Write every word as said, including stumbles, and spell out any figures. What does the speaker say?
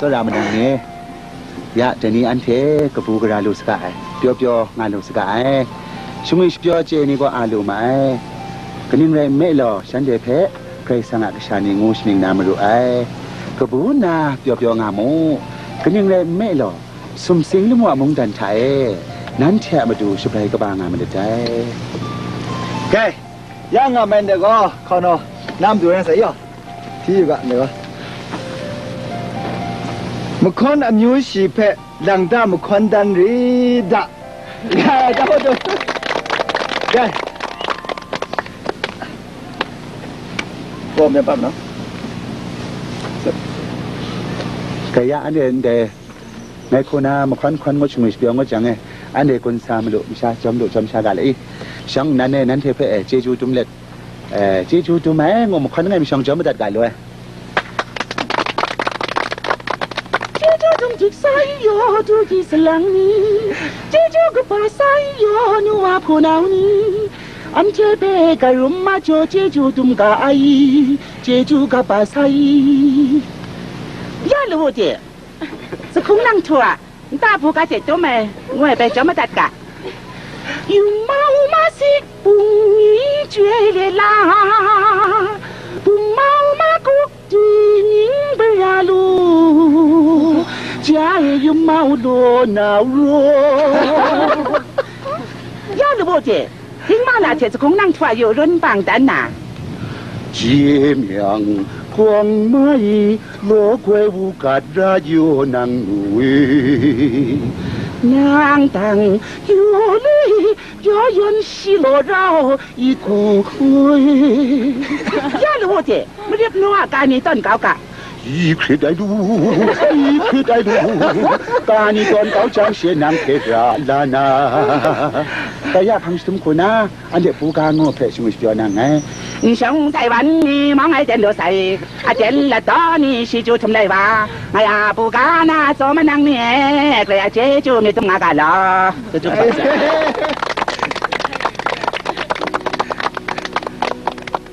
Tsawra madang ni, ya, dai ni anhte kabu gara lu saga ai, pyaw pyaw nga lu saga ai, shingwi shapyaw chye ni gaw a lu ma ai. Kaning rai nme law, shanhte hpe Karai Kasang a kasha ni ngu shaning na maru ai. Kabu nna pyaw pyaw nga mu. Kaning rai nme law, sumsing lamu a mungdan hta e nanhte a matu shabrai kaba nga malit dai. Kai, ya nga mai ndai gaw, hkau naw, na matu rai na sai yaw. Hti yu ga, ndai gaw. Mahkawn amyu shi hpe lang da mahkawn dan ri da. Ya, da hpaw tu. Ya. Gaw myat bam no? Kaya anhte ndai ngai hku na mahkawn hkawn ngut shingwi shapyaw ngut jang e, anhte gun sa malu, masha jawm lu, jawm sha ga le i. Shang nnan e nanhte hpe, e, chyeju dum let, e, chyeju dum ai ngu mahkawn ngai mashawng jawm madat ga lu ai. Chyeju dum dik sai yaw, du di salang ni, chyeju kaba sai yaw, nu wa hpunau ni, anhte hpe garum majaw chyeju dum ga ai, chyeju kaba sai. Ya lawu de, sahkung nang htu a, nta bu ga hte tum ai, ngu ai bai jawm madat ga. Yum mau masik bung ni jwe le la, bung mau makuk di ning bara lu, ja e yum mau law na ro. Ya lawu de, htingma la hte sahkung nang htu a yu run bang dan na. Jimyang hkawng mai law goi wu gat ra yu nang nu e. Nang dang yu lui, yaw yawn shi law rau i ku ui. Ya lawu de, marip nu a ka ni tawn kau ga. I hkrit ai lu, i hkrit ai lu, ka ni tawn kau jang she nang hte ra la na. Kaya hpang shatum hku na, anhte bu ga ngu hpe shingwi shapyaw nang ngai. Nshawng Taiwan ni mawng ai ten daw sai, aten ladaw ni shi chyu htum lai wa, ngai a bu ga na tsaw manang ni e, Karai a chyeju myit dum nga ga law. Chyeju hpa sai.